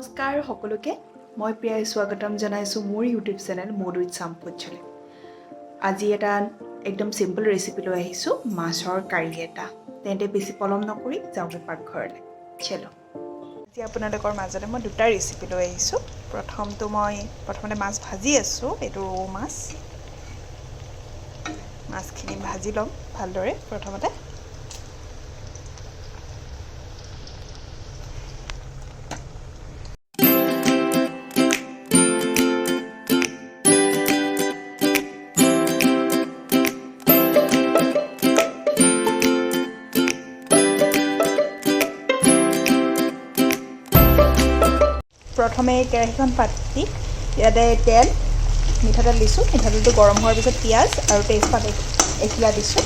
নমস্কাৰ সকলোকে, মই প্ৰিয়াই স্বাগতম জনাইছোঁ মোৰ ইউটিউব চেনেল মুড উইথ চাম্পুচলে। আজি এটা একদম চিম্পল ৰেচিপি লৈ আহিছোঁ, মাছৰ কাৰী এটা। তেন্তে বেছি পলম নকৰি যাওঁগৈ পাকঘৰলৈ, চলো। আজি আপোনালোকৰ মাজতে মই দুটা ৰেচিপি লৈ আহিছোঁ। প্ৰথমটো, মই প্ৰথমতে মাছ ভাজি আছোঁ। এইটো ৰৌ মাছ। মাছখিনি ভাজি ল'ম ভালদৰে প্ৰথমতে। প্ৰথমে কেৰাহীখন পাতি ইয়াতে তেল, মিঠাতেল দিছোঁ। মিঠাতেলটো গৰম হোৱাৰ পিছত পিঁয়াজ আৰু তেজপাত এখিলা দিছোঁ।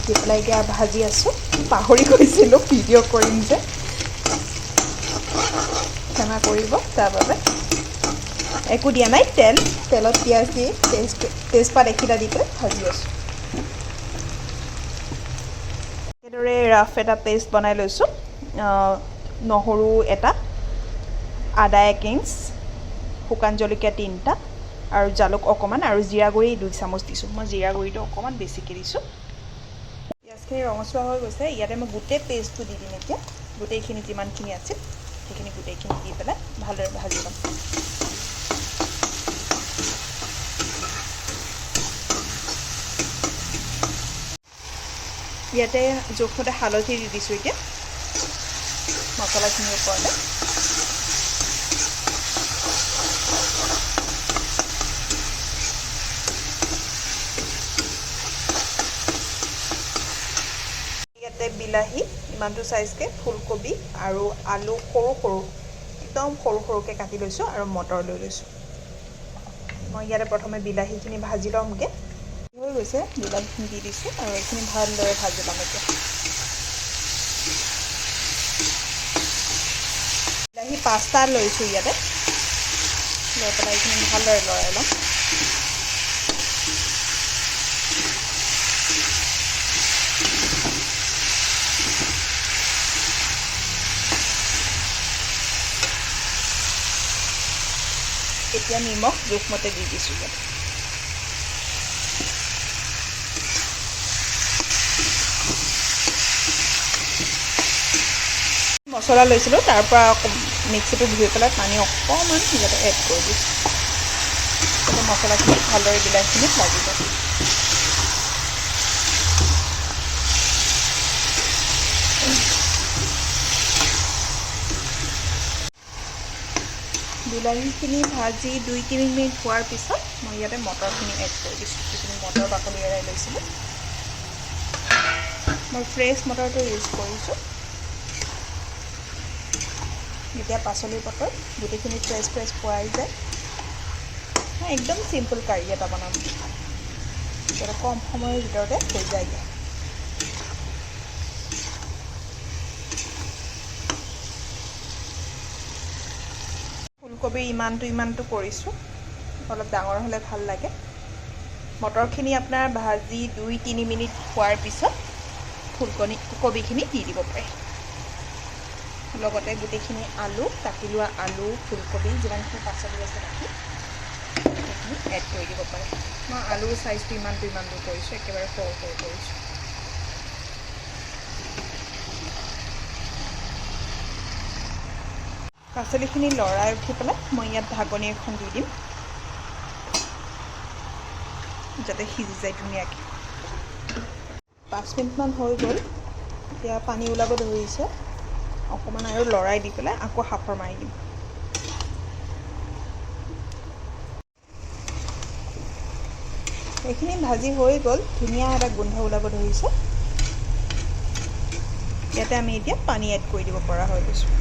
দি পেলাই এতিয়া ভাজি আছোঁ। পাহৰি গৈছিলোঁ ভিডিঅ' কৰিম যে, ক্ষমা কৰিব তাৰ বাবে। একো দিয়া নাই, তেলত পিঁয়াজ দি তেজপাত এখিলা দি পেলাই ভাজি আছোঁ। একেদৰে ৰাফ এটা পেষ্ট বনাই লৈছোঁ। নহৰু এটা, আদা 1 ইঞ্চ, শুকান জলকীয়া তিনিটা আৰু জালুক অকণমান আৰু জিৰা গুড়ি 2 চামুচ দিছোঁ। মই জিৰা গুড়িটো অকণমান বেছিকৈ দিছোঁ। পিঁয়াজখিনি ৰঙচুৱা হৈ গৈছে। ইয়াতে মই গোটেই পেষ্টটো দি দিম এতিয়া। গোটেইখিনি যিমানখিনি আছিল, সেইখিনি গোটেইখিনি দি পেলাই ভালদৰে ভাজি ল'ম। ইয়াতে জোখমতে হালধি দি দিছোঁ এতিয়া মছলাখিনিৰ ওপৰতে। ইয়াতে বিলাহী ইমানটো চাইজকৈ, ফুলকবি আৰু আলু সৰু সৰু, একদম সৰু সৰুকৈ কাটি লৈছোঁ আৰু মটৰ লৈ লৈছোঁ। মই ইয়াতে প্ৰথমে বিলাহীখিনি ভাজি ল'মগৈ। হৈ গৈছে, বিলাহীখিনি দি দিছোঁ আৰু এইখিনি ভালদৰে ভাজি ল'ম এতিয়া। বিলাহী পাঁচটা লৈছোঁ ইয়াতে। লৈ পেলাই এইখিনি ভালদৰে লৰাই ল'ম। এতিয়া নিমখ জোখমতে দি দিছোঁ ইয়াত। মছলা লৈছিলোঁ, তাৰ পৰা মিক্সিটো ধুই পেলাই পানী অকণমান ইয়াতে এড কৰি দিছোঁ, যাতে মছলাখিনি ভালদৰে বিলাহীখিনিত লাগি যায়। বিলাহীখিনি ভাজি 2-3 মিনিট হোৱাৰ পিছত মই ইয়াতে মটৰখিনি এড কৰি দিছোঁ, যিখিনি মটৰ বাকলি এৰাই লৈছিলোঁ। মই ফ্ৰেছ মটৰটো ইউজ কৰিছোঁ। এতিয়া পাচলিৰ বতৰ, গোটেইখিনি ফ্ৰেছ ফ্ৰেছ পোৱাই যায়। মই একদম চিম্পল কাৰী এটা বনাম, যাতে কম সময়ৰ ভিতৰতে হৈ যায়গৈ। ফুলকবিৰ ইমানটো ইমানটো কৰিছোঁ, অলপ ডাঙৰ হ'লে ভাল লাগে। মটৰখিনি আপোনাৰ ভাজি 2-3 মিনিট হোৱাৰ পিছত ফুলকবি কবিখিনি দি দিব পাৰে। লগতে গোটেইখিনি আলু, কাটি লোৱা আলু, ফুলকবি, যিমানখিনি পাচলি আছে বাকী, সেইখিনি এড কৰি দিব পাৰে। মই আলুৰ চাইজটো ইমানটো ইমানটো কৰিছোঁ, একেবাৰে সৰু সৰু কৰিছোঁ। পাচলিখিনি লৰাই উঠি পেলাই মই ইয়াত ঢাকনি এখন দি দিম, যাতে সিজি যায় ধুনীয়াকৈ। 5 মিনিটমান হৈ গ'ল। এতিয়া পানী ওলাব ধৰিছে। অকণমান আৰু লৰাই দি পেলাই আকৌ সাফৰ মাৰি দিম। এইখিনি ভাজি হৈ গ'ল, ধুনীয়া এটা গোন্ধ ওলাব ধৰিছে। ইয়াতে আমি এতিয়া পানী এড কৰি দিব পৰা হৈ গৈছোঁ।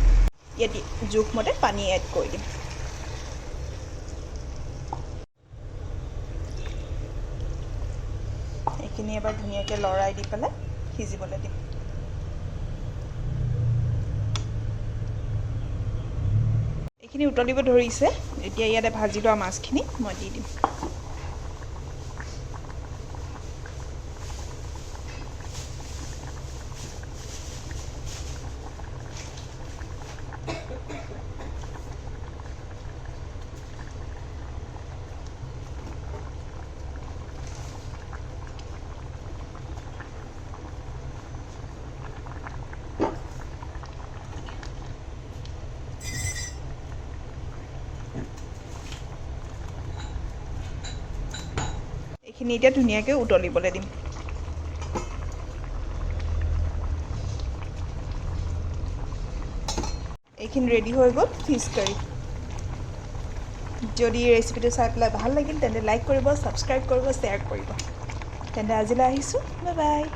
ইয়াত জোখমতে পানী এড কৰি দিম। এইখিনি এবাৰ ধুনীয়াকৈ লৰাই দি পেলাই সিজিবলৈ দিম। এইখিনি উতলিব ধৰিছে। এতিয়া ইয়াতে ভাজি লোৱা মাছখিনি মই দি দিম। এইখিনি এতিয়া ধুনীয়াকৈ উতলিবলৈ দিম। এইখিনি ৰেডি হৈ গ'ল ফিছ কাৰী। যদি ৰেচিপিটো চাই পেলাই ভাল লাগিল, তেন্তে লাইক কৰিব, ছাবস্ক্ৰাইব কৰিব, শ্বেয়াৰ কৰিব। তেন্তে আজিলৈ আহিছোঁ, বাই বাই।